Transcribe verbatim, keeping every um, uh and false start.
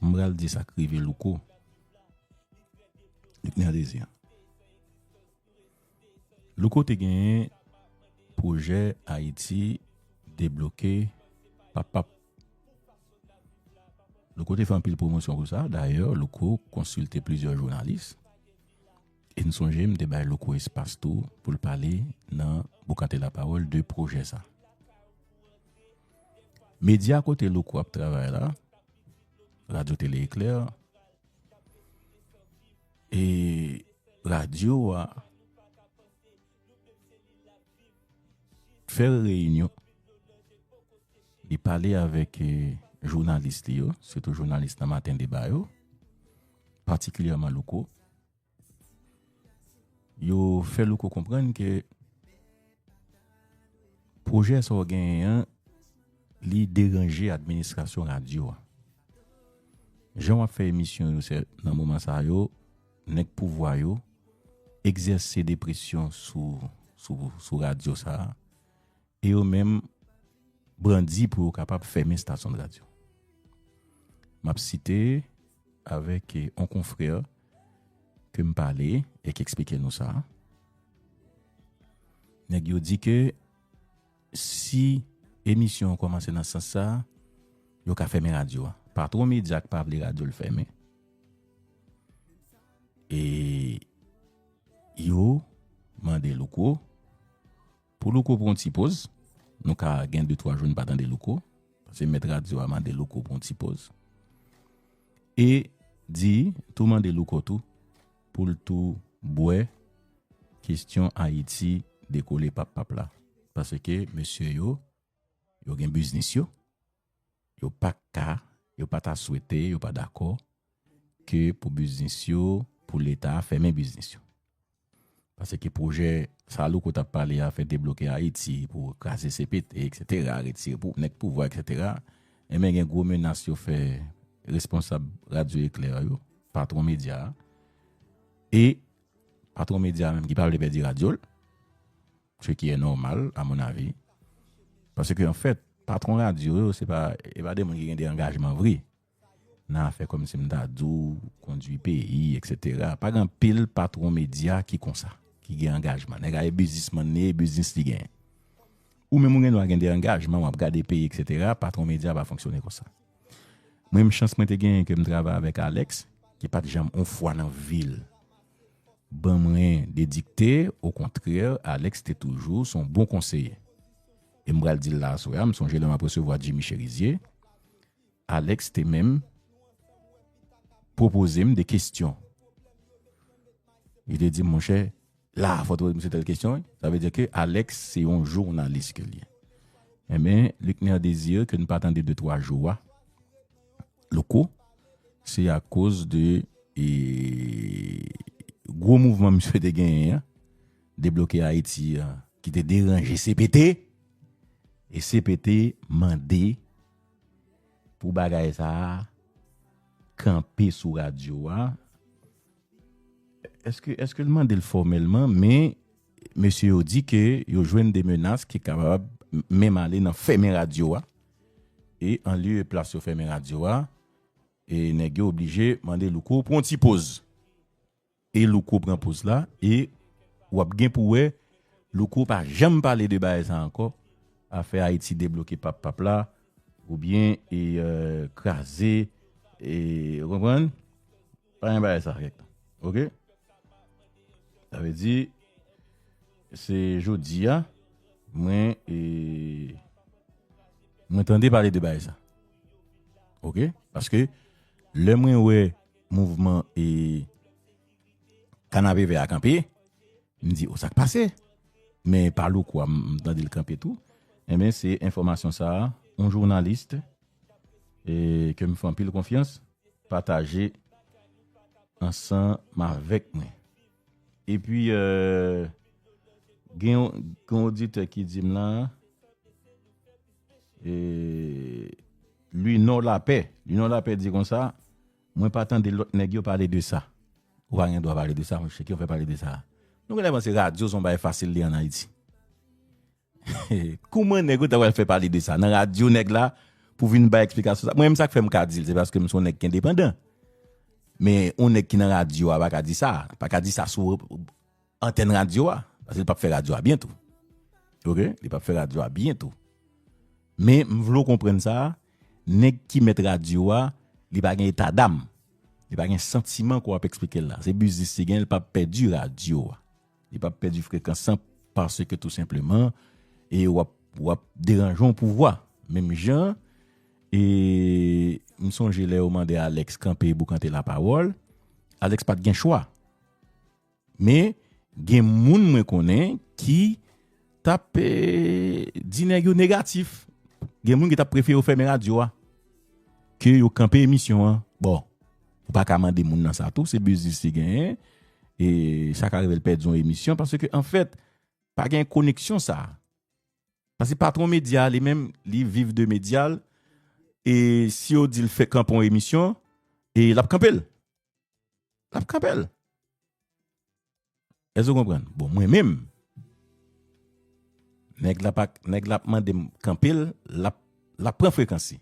M pral di sa k rive Louko. Luckner Désir. Louko te genyen pwojè Ayiti debloke pap pap. Louko te fè anpil pwomosyon pou sa. Dayè, Louko konsilte plizyè jounalis. E n sonje m te bay Louko espas tou pou l pale nan Boukante Lapawòl de pwojè sa. Medya kote Louko ap travay la, Radyo Tele Eklè, e radyo a fè reyinyon. Li pale avèk, eh, jounalis li yo, sitou jounalis nan Maten Deba yo, patikilyèman Louko. Yo fè Louko konprann ke pwojè sa w genyen an, li deranje administrasyon radyo a. Jan w ap fè emisyon yo, se nan moman sa yo, nèg pouvwa yo egzèse de presyon sou, sou, sou radyo sa a, e yo menm brandi pou yo kapab fèmen estasyon de radyo. M ap site avèk, eh, yon konfrè ke m pale e k eksplike nou sa. Nèg yo di ke si emisyon an kòmanse nan sans sa, yo ka fèmen radyo a. Patwon medya k pa vle radyo l fèmen. E yo mande Louko pou Louko pran yon ti poz. Nou ka gen de twa jou n pa tande Louko. Paske mèt radyo a mande Louko pran yon ti poz. E di, tou mande Louko tou, pou l tou bwè kesyon Ayiti dekole pap pap la. Paske mesye yo, yo gen biznis yo. Yo pa ka, yo pa ta swete, yo pa dakò ke pou biznis yo, pou Leta a fèmen biznis yo. Paske pwojè sa Louko t ap pale a, fè debloke Ayiti, pou kraze C P T, et cetera, retire pou nèg pouvwa, et cetera. Enben, gen gwo menas yo fè responsab Radyo Eklè yo, patwon medya a. E patwon medya a menm ki pa vle pèdi radyo l, ce qui est normal, à mon avis. Paske, an fèt, patwon radyo yo, se pa, e pa de moun ki gen de angajman vre nan afè kòmsi m ta di w, kondui peyi, et cetera. Pa gen anpil patwon medya ki konsa, ki gen angajman. Nèg la e biznismann li ye, biznis li genyen. Ou menm ou gen dwa gen de angajman, w ap gade peyi, et cetera. Patwon medya pa fonksyone konsa. Mwen menm chans mwen te genyen ke m travay avèk Alex, ki pa t janm on fwa nan vi l ban mwen de dikte, okontrè, Alex te toujou se yon bon konseye. E m pral di l la aswè a, m sonje lè m ap resevwa Jimmy Chérizier, Alex te menm pwopoze m de kesyon. Li te di m, monchè, la, fò w te poze misye tèl kesyon, wi. Sa vle di ke Alex se yon jounalis ke l ye. Enben, Luckner Désir, ke n pa tande de twa jou a, Louko, se akoz de, e, gwo mouvman misye te genyen an, Debloke Ayiti an, ki te deranje C P T, e C P T mande pou bagay sa a kanpe sou radyo a. Èske, èske l mande l fòmèlman, men mesye yo di ke yo jwenn de menas ki kapab menm ale nan fèmen radyo a. E an lye e plas yo fèmen radyo a, e nèg yo oblije mande Louko pran yon ti poz. E Louko pran poz la, e w ap gen pou wè, Louko pa janm pale de bagay sa ankò, afè Ayiti debloke pap pap la, oubyen e, euh, kraze, e, ou konprann? Pa gen bagay sa kèk tan. Oke? Sa vle di, se jodi a, mwen, e, mwen tande pale de bagay sa. Oke? Paske, lè mwen wè mouvman e kanapevè a kanpe, m di, o, sa k pase? Men pa Louko a, m, m tande l kanpe tou. Enben, se enfòmasyon sa a, yon jounalis, e, ke m fè anpil konfyans, pataje ansanm avèk mwen. Epi, euh, gen yon, gen yon oditè ki di m la, e, Linò Lapè. Linò Lapè di konsa, mwen pa tande lòt nèg yo pale de sa. Ou pa gen dwa pale de sa, monchè, ki yo fè pale de sa? Nou genlè panse radyo se yon bagay fasil li ann Ayiti. Kouman nèg yo ta pral fè pale de sa? Nan radyo nèg la, pou vin bay eksplikasyon sa. Mwen menm sa k fè m ka di l, se paske m se yon nèg ki endepandan. Men yon nèg ki nan radyo a pa ka di sa. Pa ka di sa sou antèn radyo a. Paske li p ap fè radyo a byen tou. Oke? Li p ap fè radyo a byen tou. Men m vle w konprann sa, nèg ki mèt radyo a, li pa gen eta dam. Li pa gen santiman ke w ap eksplike l la. Se biznis li gen, li p ap pèdi radyo a. Li p ap pèdi frekans lan paske tou senpleman, e w ap, w ap deranje yon pouvwa. Menm jan, e m sonje lè yo mande Alex kanpe boukante lapawòl, Alex pa t gen chwa. Men, gen moun mwen konnen ki t ap, e, di nèg yo negatif. Gen moun ki t ap prefere yo fèmen radyo a ke yo kanpe emisyon an. Bon, ou pa ka mande moun nan sa tou, se biznis li genyen. E sa ka rive l pèdi yon emisyon, paske anfèt, pa gen koneksyon sa. Paske patwon medya, li menm, li viv de medya l. E si yo di l fè kanpe yon emisyon, e l ap kanpe l. L ap kanpe l. Èske w konprann? Bon, mwen menm, nèg la pa, nèg la ap mande m kanpe l, l ap, l ap pran frekans li.